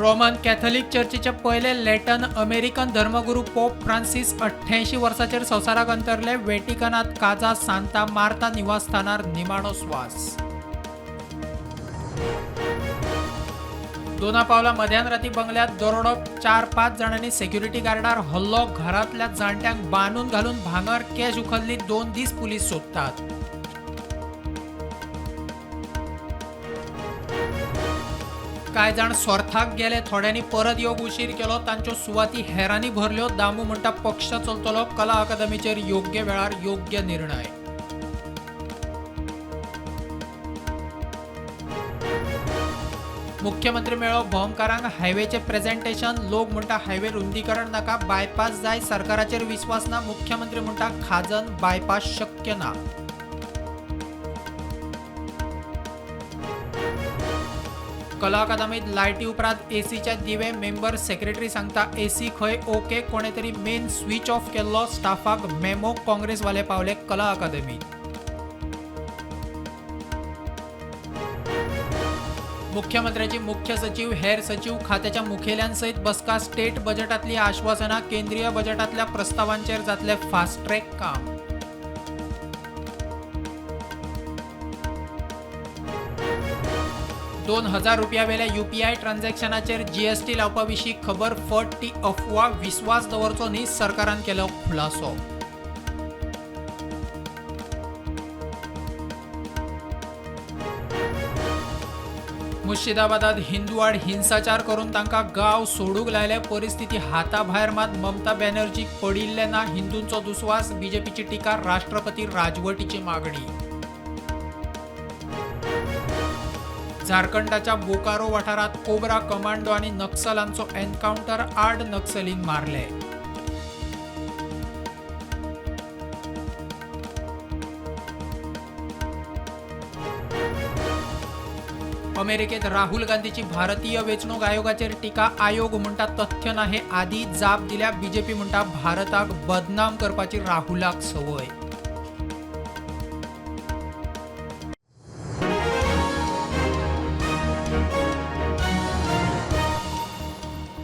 Roman Catholic चर्चीचे पयले लॅटन American धर्मगुरू pope Francis 88 वर्सांचेर संवसाराक अंतरले. वेटिकनात काजा सांता मार्ता निवासस्थानार निमाणो स्वास. दोना पावला मध्यान राती बंगल्यात दरोडो. 4-5 जाणांनी सेक्युरिटी गार्डार हल्लो. घरांतल्या जाणट्यांक बांदून घालून भांगर कॅश उखल्ली. 2 दीस पुलीस सोदतात. कांय जाण सोर्थाक गेले, थोड्यांनी परत येवंक उशीर केलो, तांच्यो सुवाती हेरांनी भरल्यो. दामू म्हणटा पक्ष चलतलो, कला अकादमीचेर योग्य वेळार योग्य निर्णय. मुख्यमंत्री मेळ्ळो भोमकारांक हायवेचें प्रेझेंटेशन. लोक म्हणटा हायवे रुंदीकरण नाका, बायपास जाय. सरकाराचेर विस्वास ना. मुख्यमंत्री म्हणटा खाजन बायपास शक्य ना. कला अकादमीत लायटी उपरांत एसीचे दिवे. मेंबर सेक्रेटरी सांगता एसी खंय ओके, कोणे तरी मेन स्विच ऑफ केल्लो. स्टाफाक मेमो. काँग्रेसवाले पावले कला अकादमीत. मुख्यमंत्र्याची मुख्य सचिव, हेर सचिव, खात्याच्या मुखेल्यांसयत बसका. स्टेट बजेटांतली आश्वासनां, केंद्रीय बजेटांतल्या प्रस्तावांचेर जातले फास्ट ट्रॅक काम. 2000 रुपयावेल्या यूपीआय ट्रान्झॅक्शनाचेर जीएसटी लावपा विशीं खबर फट, ती अफवा, विस्वास दवरचो न्ही, सरकारान केलो खुलासो. मुर्शिदाबादात हिंदू आड हिंसाचार करून तांकां गांव सोडूंक लायले. परिस्थिती हाताभायर मात ममता बॅनर्जीक पडिल्ले ना हिंदूंचो दुस्वास. बीजेपीची टिका, राष्ट्रपती राजवटीची मागणी. झारखंडाच्या बोकारो वाठारात कोबरा कमांडो आनी नक्सलांचो एन्कावंटर. 8 नक्सलींक मारले. अमेरिकेत राहुल गांधीची भारतीय वेंचणूक आयोगाचेर टिका. आयोग म्हणटा तथ्य ना हे आदी जाप दिल्या. बीजेपी म्हणटा भारताक बदनाम करपाची राहुलाक संवय.